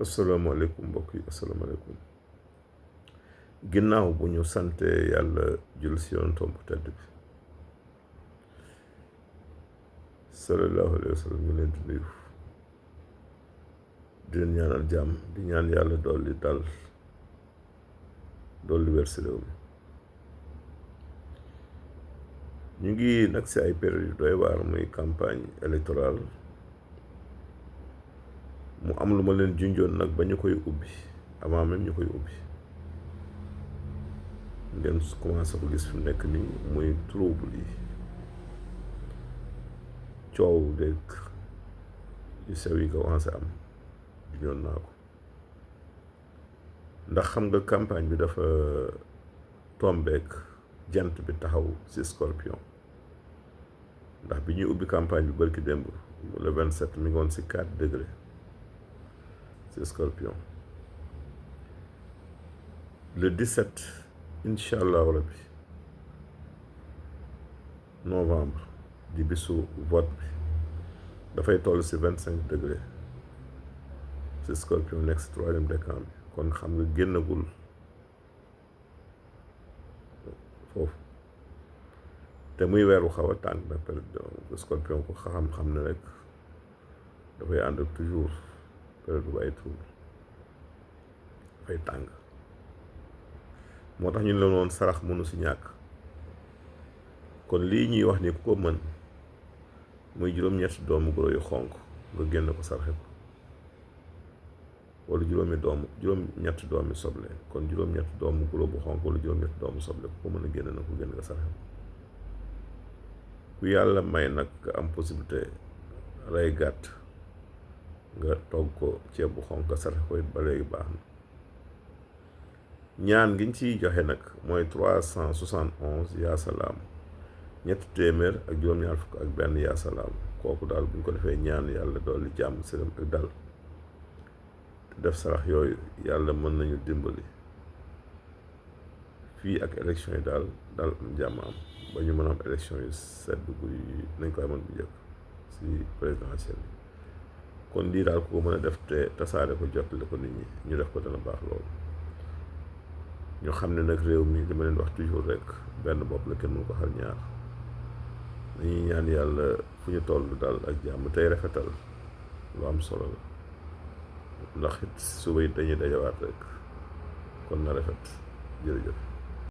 asalaamaaleykum mbokk yi asalaamaaleykum ginnaaw bu ñu sante yàlla jul si yonentam bu tedd bi sallallahu alayhi wa sallam ñu leen di nuyu di leen ñaanal jàmm di ñaan yàlla dolli dal dolli wér si réew mi ñu ngi nag si ay période yu doy waar muy campagne électorale mu am lu ma leen junjoon nag ba ñu koy ubbi avant même ñu koy ubbi ngeen commencé ko gis fi mu nekk nii muy trouble yi coow dégg yu sew yi commencé am junjoon naa ko ndax xam nga campagne bi dafa tombeek jant bi taxaw ci Scorpion ndax bi ñuy ubbi campagne bi bërki démb le 27 mi ngi woon ci 4 degré ci Scorpion le 17 incha allahu rabbi novembre di bisu vote bi dafay toll ci 25 degré ci Scorpion nekk ci 3e décan bi kon xam nga génnagul foofu te muy weeru xaw a tàng na période Scorpion ko xam ne rek dafay ànd ak toujours période bu ay trouble dafay tàng moo tax ñu ne la woon sarax mënu si ñàkk kon lii ñuy wax ni ku ko mën muy juróom-ñetti doomu guro yu xonq nga génn ko sarxe ko wala juróom-ñetti doomi soble kon juróom-ñetti doomu guro bu xonq wala juróom-ñetti doomu soble ku ko mën a génn na ko génn nga sarxe ko ku yàlla may nag nga am possibilité rey gàtt nga togg ko ceeb bu xonq nga sarxe ko it ba léegi baax na ñaan gi ñu ciy joxe nag mooy 371 yaa salaam ñetti téeméer ak juróom-ñaar fukk ak benn yaa salaam kooku daal bu ñu ko defee ñaan yàlla dolli jàmm sëram ak dal te def sarax yooyu yàlla mën nañu dimbali fii ak élection yi daal am jàmm am ba ñu mën a am élection yu sedd guy nañ koy amoon bu njëkk si présidentielle yi kon lii daal ku ko mën a def te tasaare ko jottale ko nit ñi ñu def ko dana baax loolu ñu xam ne nag réew mi li ma leen wax toujours rek benn bopp la kenn mënu ko xar ñaar dañuy ñaan yàlla fu ñu toll daal ak jàmm tey rafetal lu am solo la ndax it suba it dañuy dajawaat rek kon na rafet jërëjëf